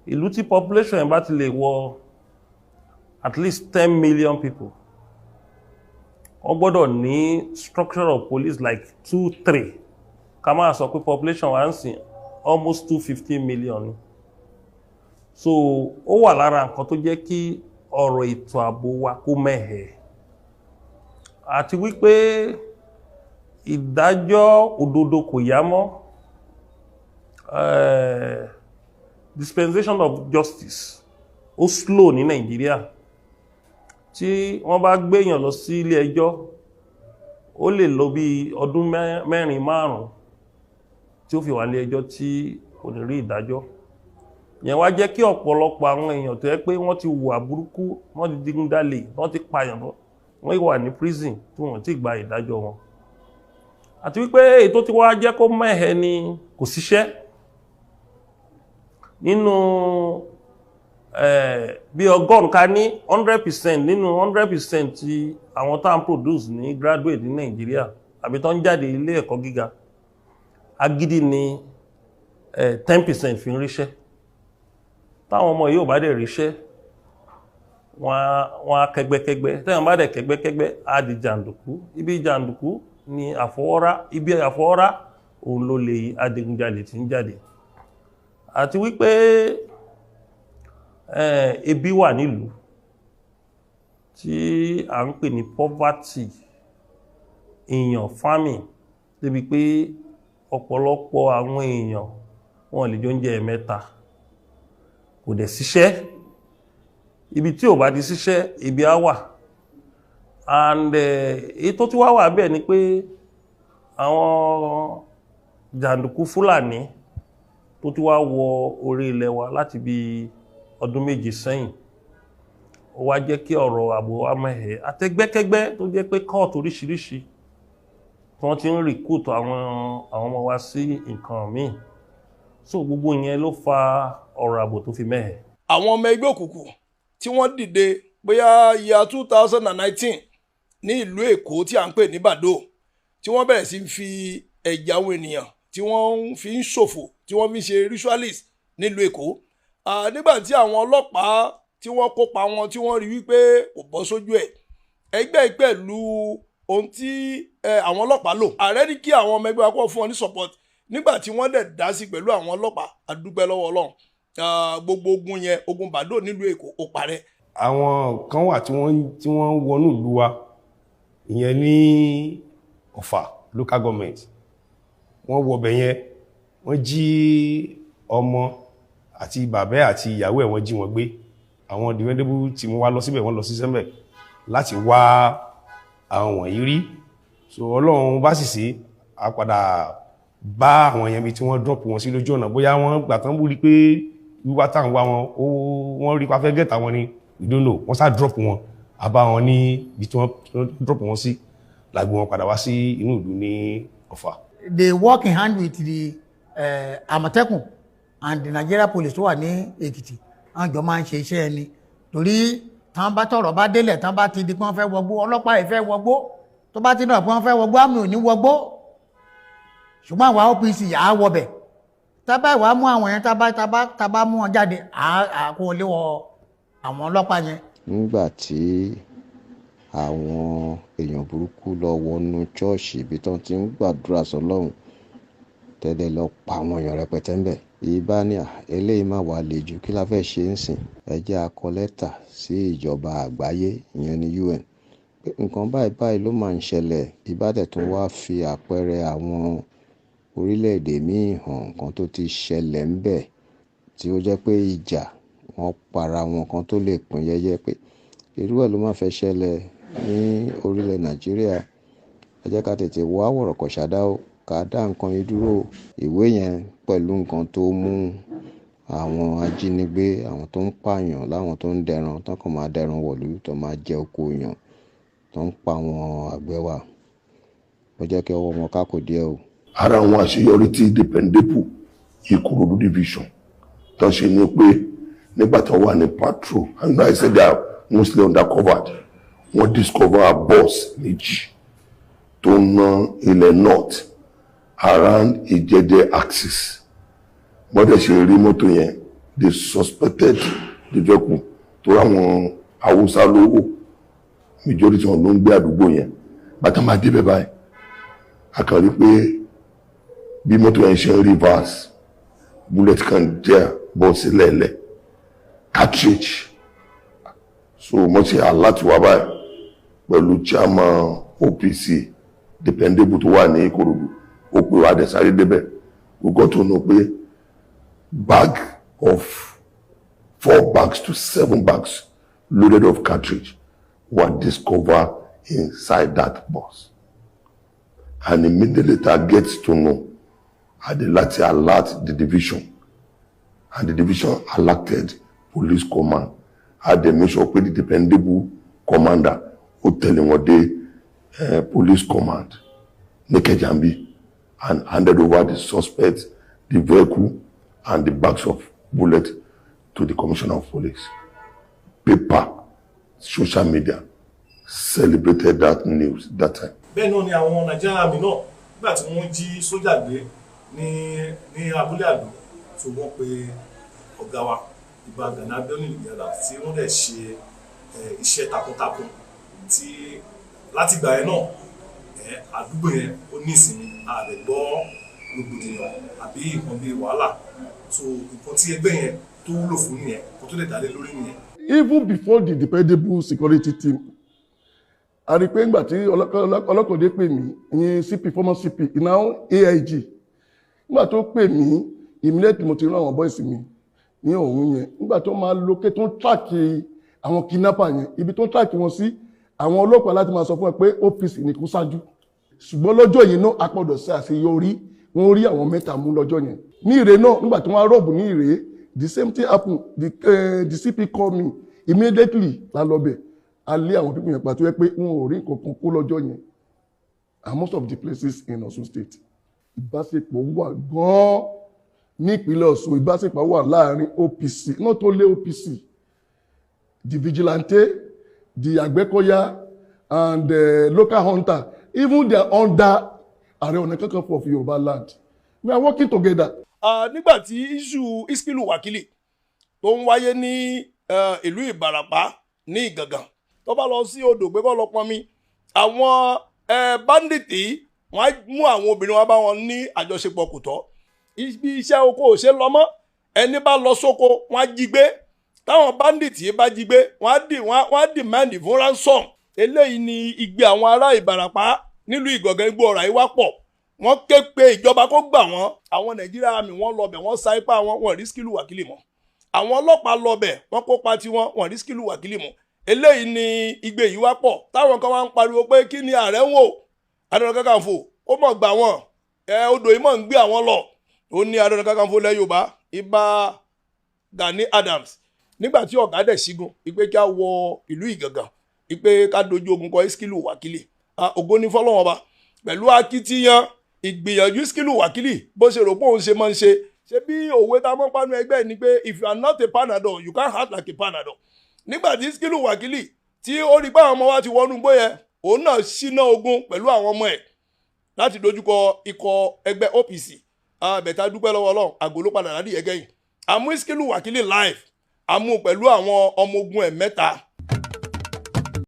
Ìlú tí population yẹn bá ti lè wọ at least 10 million people, wọ́n gbọ́dọ̀ ní structure of police like two, three. Ká máa sọ pé population wa ń sìn almost 250 million ni. So ó wà lára nǹkan tó jẹ́ kí ọ̀rọ̀ ètò ààbò wa kó mẹ́hẹ̀, àti wípé ìdájọ́ òdodo kò yá mọ́. Dispensation of justice ó slow ní Nàìjíríà. Tí wọ́n bá gbéyàn lọ sí ilé ẹjọ́, ó lè lò bí ọdún 4, 5 tí ó fi wà ní ẹjọ́ tí kò ní rí ìdájọ́ yẹn. Wá jẹ́ kí ọ̀pọ̀lọpọ̀ àwọn èèyàn tó yẹ pé wọ́n ti hùwà burúkú, wọ́n ti digunjalè, wọ́n ti pààyàn, wọ́n wà ní prison tí wọ́n ti gba ìdájọ́ wọn. Àti wípé èyí tó ti wá jẹ́ kó mẹ́hẹ ni kò síṣẹ́ nínú bí 100, ká ní 100% nínú 100% tí àwọn tá à ń produce ní graduate ní Nàìjíríà àbí tó ń jáde ilé ẹ̀kọ́ gíga, agídí ni 10% fi ń ríṣẹ́. Táwọn ọmọ yìí ò bá dẹ̀ ríṣẹ́, wọ́n á kẹ́gbẹ́kẹ́gbẹ́. Tẹ́wọ̀n bá dẹ̀ kẹ́gbẹ́kẹ́gbẹ́, á di jàǹdùkú. Ibi jàǹdùkú ni àfọwọ́rá, ibi àfọwọ́rá òun ló lè adigunjalè tí ń jáde. Àti wípé ebi wà nílùú tí à ń pè ní poverty, èèyàn famine, débi pé ọ̀pọ̀lọpọ̀ àwọn èèyàn wọn lè jẹ oúnjẹ ẹ̀mẹ́ta, kò dẹ̀ síṣẹ́. Ibi tí ò bá ti síṣẹ́, ebi á wà. And èyí tó tí wá wà bẹ́ẹ̀ ni pé àwọn jàǹdùkú Fúlàní tó ti wá wọ orí ilẹ̀ wa láti bí ọdún 7 sẹ́yìn, ó wá jẹ́ kí ọ̀rọ̀ ààbò wa mẹ́hẹ̀, àtẹgbẹ́kẹ́gbẹ́ tó jẹ́ pé cult oríṣiríṣi tí wọ́n ti ń recruit àwọn ọmọ wa sí nǹkan míì. So gbogbo ìyẹn ló fa ọ̀rọ̀ ààbò tó fi mẹ́hẹ̀. Àwọn ọmọ ẹgbẹ́ òkùnkùn tí wọ́n dìde bóyá year 2019 ní ìlú Èkó tí à ń pè ní Bàdó, tí wọ́n bẹ̀rẹ̀ sí fi ẹ̀jẹ̀ àwọn ènìyàn tí wọ́n fi ń ṣòfò, tí wọ́n fi ń ṣe ritualist nílùú Èkó. Nígbà tí àwọn ọlọ́pàá tí wọ́n kópa wọn, tí wọ́n rí wípé kò bọ́ sójú ẹ̀, ẹgbẹ́ pẹ̀lú ohun tí àwọn ọlọ́pàá lò, ààrẹ ní kí àwọn ọmọ ẹgbẹ́ wa kó fún wọn ní support. Nígbà tí wọ́n dẹ̀ dá sí pẹ̀lú àwọn ọlọ́pàá, a dúpẹ́ lọ́wọ́ Ọlọ́run, gbogbo ogun yẹn, ogun Bàdó nílùú Èkó, ó parẹ́. Àwọn kan wà tí wọ́n wọnú ìlú wa, ìyẹn ní Ọ̀fà Local Government. Wọ́n wọbẹ̀ yẹn, wọ́n jí ọmọ àti bàbá àti ìyàwó ẹ̀, wọ́n jí wọn gbé. Àwọn defendable tí wọ́n wá lọ síbẹ̀, wọ́n lọ sí sẹ́mbẹ̀ láti wá àwọn wọ̀nyí rí. So Ọlọ́run bá sì sí, a padà bá àwọn yẹn bí tí wọ́n drop wọn sí lójú ọ̀nà. Bóyá wọ́n gbà tán wúrí pé wíwá táwọn wá wọn, ó wọ́n rí pa fẹ́ get àwọn ni, we don't know. Wọ́n sá drop wọn, a bá wọn ní ibi tí wọ́n drop wọn sí, la gbé wọn padà wá sí inú ìlú ní Ọ̀fà. They work in hand with the Àmọ̀tẹ́kùn and the Nigeria Police tó wà ní Èkìtì. Àwọn jọ máa ń ṣe iṣẹ́ ẹni, torí tán bá tọ̀rọ̀ bá délẹ̀, tán bá ti di pé wọ́n fẹ́ wọgbó, ọlọ́pàá yìí fẹ́ wọgbó, tó bá ti náà pé wọ́n fẹ́ wọgbó, àmì ò ní wọgbó, ṣùgbọ́n àwa OPC à á wọbẹ̀. Tábà ìwà mú àwọn yẹn, tábà mú wọn jáde, à kó lé wọ àwọn ọlọ́pàá yẹn. Nígbà tí àwọn èèyàn burúkú lọ wọnú ṣọ́ọ̀ṣì ibi tí wọ́n ti ń gbàdúrà sọ́lọ́run tẹ́lẹ̀, lọ pa àwọn èèyàn rẹpẹtẹ ń bẹ̀. Ìbá ní à, eléyìí má wàá le jù, kí la fẹ́ ṣe ń sìn? Ẹ jẹ́ a kọ lẹ́tà sí ìjọba àgbáyé, ìyẹn ní UN, pé nǹkan báyìí báyìí ló máa ń ṣẹlẹ̀. Ìbá dẹ̀ tún wá fi àpẹẹrẹ àwọn orílẹ̀-èdè míì hàn, nǹkan tó ti ṣẹlẹ̀ ń bẹ̀ tí ó jẹ́ pé ìjà wọn para wọn kan tó lè pín yẹ́yẹ́, pé irú ẹ̀ ló máa fẹ́ ṣẹlẹ̀ ní orílẹ̀ Nàìjíríà. Ẹ jẹ́ ká tètè wá wọ̀rọ̀kọ̀ ṣàdá o, ká dá nǹkan yìí dúró. Ìwé yẹn pẹ̀lú nǹkan tó mú àwọn ajínigbé, àwọn tó ń pààyàn, láwọn tó ń dẹran, tó kàn máa dẹran wọ̀lú, tó máa jẹ oko èèyàn, tó ń pa àwọn àgbẹ̀ wa. Ó jẹ́ kí ọwọ́ wọn ká kò díẹ̀ o. Ara àwọn àṣeyọrí tí Dependable Ìkòròdú Division tó ṣe ni pé nígbà tó wà ní patrol, and I said they are mostly undercovered, wọ́n discover bus méjì tó ń ná ilẹ̀ north around Ìjẹ̀dẹ̀ axis. Wọ́n dẹ̀ ṣe rí mọ́tò yẹn. They suspected the vehicle tó ráwọn Haúsá lówó, majority wọn ló ń gbé àdúgbò yẹn. Bàtà máa débẹ̀ báyìí, a kàn rí pé bí mọ́tò yẹn ṣe ń reverse, bullet kan jẹ́ bọ́ sílẹ̀ lẹ̀, cartridge. So mo ti alert wa báyìí pẹ̀lú chairman OPC Dependable tó wà ní Ìkòròdú. Ó pè wá dẹ̀ sáré débẹ̀. We got to know pé bag of four bags to seven bags loaded of cartridge were discovered inside that bus. And immediately that gets to know, I did láti alert the division, and the division alerted police command. I did make sure pé the dependable commander ó tẹ̀lé wọn dé police command ní Kẹjàmbí and handed over the suspect, the vehicle and the bags of bullet to the commissioner of police. Paper, social media celebrated that news that time. Bẹ́ẹ̀ náà ni àwọn Nigerian Army náà, nígbà tí wọ́n jí sójà gbé ní abúlé àdó tó, wọ́n pe ọ̀gá wa, Ìbà Gani Abiodun Ige, tí wọ́n dẹ̀ ṣe iṣẹ́ takuntakun tí látìgbà yẹn náà, àdúgbò yẹn ó ní ìsinmi, a lè gbọ́ rògbòdìyàn àbí nǹkan bíi wàhálà. So nǹkan tí ẹgbẹ́ yẹn tó wúlò fún nìyẹn, nǹkan tó lè dálé lórí nìyẹn. Even before the dependable security team, a rí i pé ńgbà tí ọlọ́kọ̀dé pè mí, ìyẹn CP, former CP, now AIG, nígbà tó pè mí, immediately mo ti rán àwọn boys mi ní òun yẹn. Nígbà tó máa lókè, tó ń track àwọn kidnapper yẹn, ibi tó ń track wọn sí, àwọn ọlọ́pàá láti máa sọ fún ẹ pé OPC ní kó ṣáájú. Ṣùgbọ́n lọ́jọ́ yìí náà, a gbọ́dọ̀ ṣe àṣeyọrí. Wọ́n rí àwọn mẹ́ta mú lọ́jọ́ yẹn ní Ìrè náà. Nígbà tí wọ́n rob ní Ìrè, the same thing happen. The CP call me immediately, la lọ bẹ̀, a lé àwọn people yẹn pàtó yẹ pé wọn ò rí nǹkan kan kó lọ́jọ́ yẹn. And most of the places in Ọ̀ṣun State, ìbáṣepọ̀ wà gan-an ní ìpínlẹ̀ Ọ̀ṣun. Ìbáṣepọ̀ wà láàrin OPC, not only OPC, the vigilante, the Àgbẹ̀kọ̀yà and the local hunter. Even they are under Ààrẹ Ọ̀nà Kakanfò of Yorùbá land. We are working together. Nígbà tí issue Iskilu Wakili tó ń wáyé ní ìlú Ìbàràpá ní Ìgàngàn, tó bá lọ sí odò pé kó lọ pọnmi, àwọn bandit wọ́n á mú àwọn obìnrin wọn, bá wọn ní àjọṣepọ̀ kò tọ́. Ibi iṣẹ́ oko ò ṣe lọ mọ́. Ẹni bá lọ sóko, wọ́n á jí gbé. Táwọn bandit bá jí gbé, wọ́n á demand fún ransom. Eléyìí ni igbe àwọn ará Ìbàràpá nílùú Ìgàngán. Igbó ọ̀rà yìí wá pọ̀, wọ́n ké pe ìjọba kó gbà wọ́n. Àwọn Nàìjíríà Army, wọ́n lọ bẹ̀, wọ́n sa ipá wọn, wọ́n rí Iskilu Wakili mọ́. Àwọn ọlọ́pàá lọ bẹ̀, wọ́n kópa tiwọn, wọ́n rí Iskilu Wakili mọ́. Eléyìí ni igbe yìí wá pọ̀, táwọn kan wá ń pariwo pé kí ni ààrẹ ń wò, Ààrẹ Ọ̀nà Kakanfò ó mọ̀ gbà wọ́n ẹ, odò yìí mọ̀ ń gbé àwọn lọ. Ó ní Ààrẹ Ọ̀nà Kakanfò lẹ́ Yorùbá, Ìbà Gani Adams, nígbà tí ọ̀gá dẹ̀ sígun ìpè kí a wọ ìlú Ìgàngàn, ìpè ká dojú ogun kọ Iskilu Wakili. Ògo ní fọlọ́wọ́n ba pẹ̀lú akitiyan ìgbìyànjú Iskilu Wakili, bó ṣe rò pé òun ṣe máa ń ṣe. Ṣe bí òwe tá a mọ̀ panu ẹgbẹ́ ni pé if you are not a Panadol, you can't act like a Panadol. Nígbà tí Iskilu Wakili tí ó rí pé àwọn ọmọ wa ti wọnú igbó yẹn, òun náà ṣínà ogun pẹ̀lú àwọn ọmọ ẹ̀ láti dojúkọ ikọ̀ ẹgbẹ́ OPC. Bẹ̀tà dúpẹ́ lọ́wọ́ Ọlọ́run, àgọ́ ló padà ládìyẹ gẹ́yìn. Àmú Iskilu Wakili live, àmú pẹ̀lú àwọn ọmọ ogun ẹ̀ mẹ́ta.